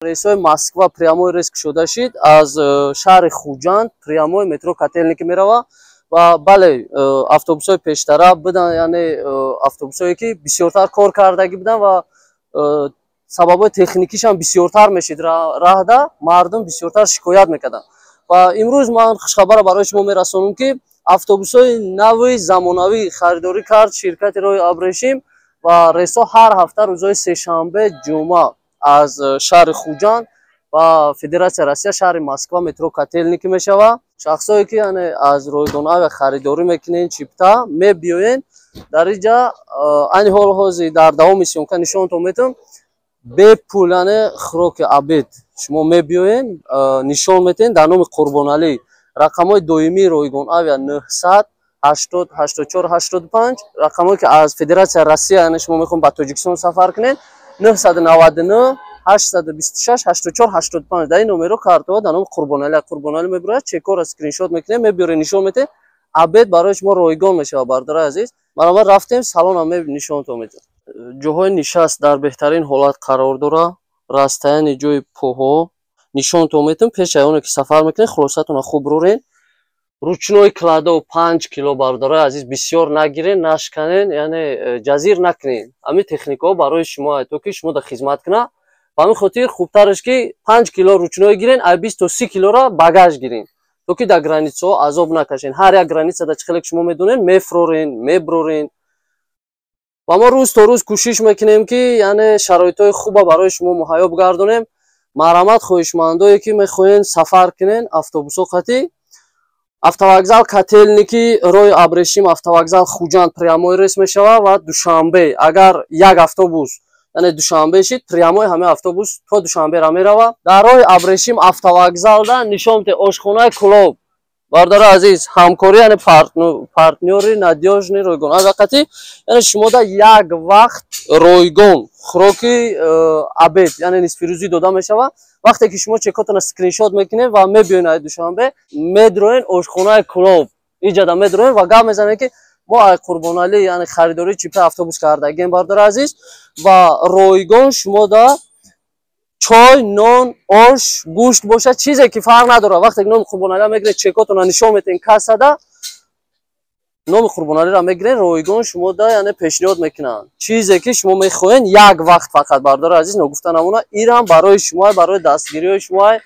Рейсҳои Москва прямой рейс кушода шид, аз шаҳри Хуҷанд прямой метро Котельники мерава. Ва бале, автобусҳои пештара буданд, яъне автобусҳое, ки бисёртар кор кардагӣ буданд ва сабабҳои техникишам бисёртар мешид, раҳда мардум бисёртар шикоят мекарданд. Ва имрӯз ман хушхабара барои шумо мерасонам, ки автобусҳои нави замонавӣ харидорӣ кард ширкати роҳи абрешим ва рейсҳо ҳар ҳафта рӯзҳои сешанбе, ҷумъа аз шаҳри Хуҷанд ва Федератсияи Россия, шаҳри Москва, метро Котельники мешавад. Шахсое, ки яъне аз Ройгон Авиа харидорӣ мекунен чипта, мебиёен дар инҷа. Айни ҳол ҳозир дар давоми съёмка нишонтон метавон, бепул, яъне хӯроки обед. Шумо мебиёен, нишон метиҳен дар номи Қурбоналӣ. Рақамҳои доимии Ройгон Авиа 900 80 84 85. Рақамҳое, ки аз Федератсияи Россия, яъне шумо мехоҳед ба Тоҷикистон сафар кунед, 999 826 84 85. Дар ин номеро картаҳо дар номи Қурбоналӣ, Қурбоналӣ мебирояд. Чекҳоро скриншот мекунем, мебиёрем, нишон метиҳем, обед барои шумо ройгон мешавад. Бародари азиз, марҳамат, рафтем салонам, нишонтон метиҳам. Ҷоҳои нишаст дар беҳтарин ҳолат қарор дорад, расстояние ҷои поҳо нишонтон метиҳам. Пеш аз оне ки сафар мекунед, хулосатонро хуб рорен. Ручной кладь 5 кило, бародарои азиз, бисёр нагирен, нашканен, яъне ҷазир накунен. Ҳамин техникаҳо барои шумо, то ки шумо да хизмат кунад. Ба ҳамин хотир хубтараш, ки 5 кило ручной гирен, ай 20 то 30 килора багаж гирен, то ки дар границаҳо азоб накашен. Ҳар як границада, чӣ хеле ки шумо медонед, мефурорен, меброрен. Ва мо рӯз то рӯз кӯшиш мекунем, ки яъне шароитҳои хуба барои шумо муҳайё бигардонем. Марҳамат, хоҳишмандое, ки мехоҳен сафар кунен автобусҳо қатӣ, автовокзал Котельники, роҳи абрешим, автовокзал Хуҷанд прямой рейс мешавад ва Душанбе. Агар як автобус, яъне Душанбе шид, прямой ҳамаи автобус то Душанбера меравад. Дар роҳи абрешим автовокзалда нишон те ошхонаи Кулоб. Бародари азиз, ҳамкорӣ, яъне партнёри надёжный Ройгон авиақатӣ, яъне шумода як вақт ройгон хӯроки обед, яъне нисфирӯзӣ дода мешавад. Вақте ки шумо чекотона скриншот мекунед ва мебиёед ай Душанбе, медроен ошхонаи Кулоб, иҷада медроен ва гап мезанед, ки мо ай Қурбоналӣ, яъне харидории чипта автобус кардагем, бародари азиз, ва ройгон шумода чой, нон, ош, гӯшт бошад, чизе ки фарқ надорад. Вақте ки номи Қурбоналиро мегиред, чекотона нишон метиҳен, кассада номи Қурбоналиро мегирен, ройгон шумода, яъне пешниҳод мекунанд чизе ки шумо мехоҳен, як вақт фақат. Бародари азиз, ногуфта намона, ирам барои шумо, барои дастгириҳои шумо.